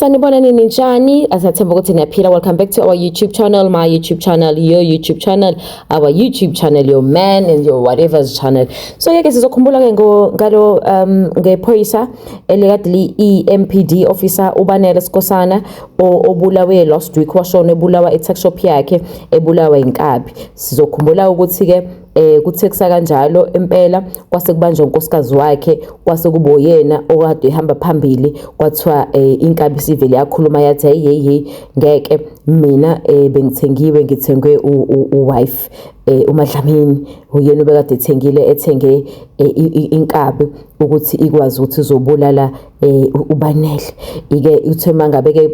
Sanibonani, ninjani? Asathemba ukuthi niyaphila. Welcome back to our YouTube channel, my YouTube channel, your YouTube channel, our YouTube channel, your man and your whatever's channel. So ke sizokhumbula ke ngalo ngephoyisa elikade li-EMPD officer uBanele Skosana obulawe last week, washona ebulawa e-tuckshop yakhe, ebulawa inkabi. Sizokhumbula ukuthi ke kuthe kusakanjalo impela kwase kubanjwa unkosikazi wakhe, kwase kuba uyena okade ehamba phambili. Kwathiwa inkabi sivele yakhuluma yathi, "Hey, hey, hey, ngeke mina, bengithengiwe, ngithengwe u-wife uMadlamini, uyena obekade ethengile, ethenge inkabi ukuthi ikwazi ukuthi izobulala uBanele." Ike uthe mangabe ke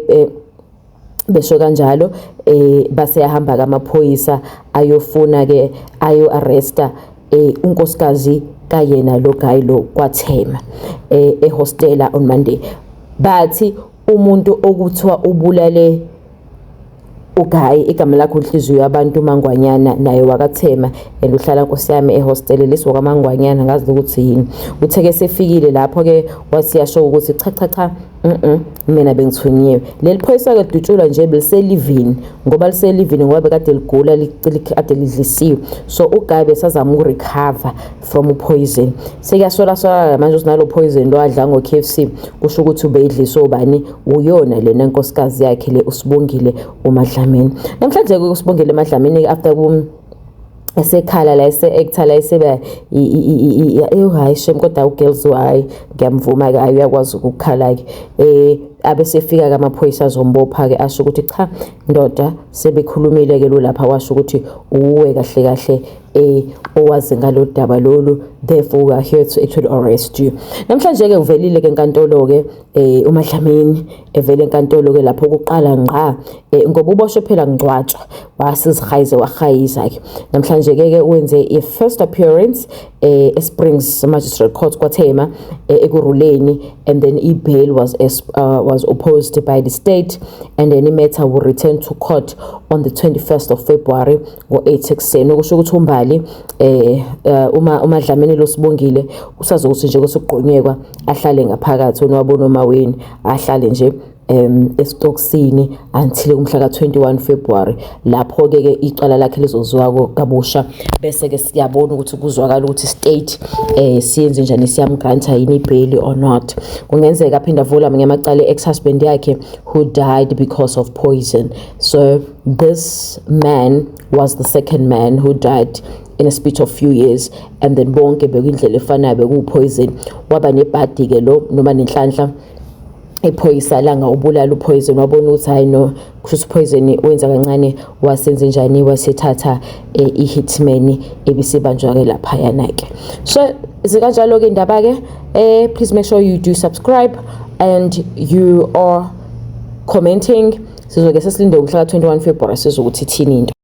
besho kanjalo, base yahamba kamaphoyisa ayofuna ke ayo arresta unkosikazi kayena lo guy lo kwaThema ehostela on Monday. Bathi umuntu okuthiwa ubulale uguy, igama lakhe uNhliziyo Yabantu Mangwanyana, naye wakaThema and uhlala, nkosi yami, ehostel lesi wakaMangwanyana, ngazi ukuthi yini. Uthe-ke sefikile lapho-ke wathi yasho ukuthi, "Cha, cha, cha, mina bengithunyiwe." Leli phoyisa-ke lidutshulwa nje beliselivini, ngoba liselivini ngoba bekade ligula, kade lidlisiwe. So uguy besazama ukurecover from upoison. Sekuyasolwasolakala manje ukuthi nalo poison lo adla ngo-KFC kusho ukuthi ubeyidliswe ubani, uyona lena nkosikazi yakhe le uSibongile uMadlamini. Namhlanje-ke uSibongile uMadlamini, after esekhala la, ese-actor la, eseba eyo, hayi shem, kodwa ugirls, hayi, ngiyamvuma-ke, hayi, uyakwazi ukukhala-ke. Abesefika-ke amaphoyisa azombopha-ke, asho ukuthi, "Cha ndoda, sebekhulumile-ke lo lapha, washo ukuthi uwe kahle kahle owazi ngalolu daba lolu, therefore we are here to actually arrest you." Namhlanje-ke uvelile-ke enkantolo-ke uMadlamini, evele enkantolo-ke lapho kuqala ngqa, ngoba uboshwe phela ngcwatshwa, wasizihayize wahayiza-ke. Namhlanje-ke ke wenze i-first appearance eSprings Magistrate Court kwaThema, Ekurhuleni, and then i-bail was opposed by the state, and then i-matter will return to court on the 21st of February ngo-8 ekuseni. Okusho ukuthi uMbali uma uMadlamini losibongile usazokuthi nje kusugqonyekwa ahlale ngaphakathi onwabona omaweni, ahlale nje esitokisini until umhla ka-21 February, lapho ke icala lakhe lizozwa kabusha, bese ke siyabona ukuthi kuzwakala ukuthi state siyenze njani, siyamgranta yini ibail or not. Kungenzeka aphinda avula amanye amacala ex husband yakhe who died because of poison. So this man was the second man who died in a space of few years, and then bonke bekuyindlela efanayo, bekuwu-poison. Waba nebhadi ke lo noma nenhlanhla iphoyisa langa ubulala upoison, wabona ukuthi hayi no, kusho poison wenza kancane, wasenze njani, wasethatha i-hitman ebisibanjwa-ke laphayana-ke. So zikanjalo-ke indaba-ke. Please make sure you do subscribe and you are commenting. Sizoke sesilinde umhla ka-21 February, sizokuthi ithini into.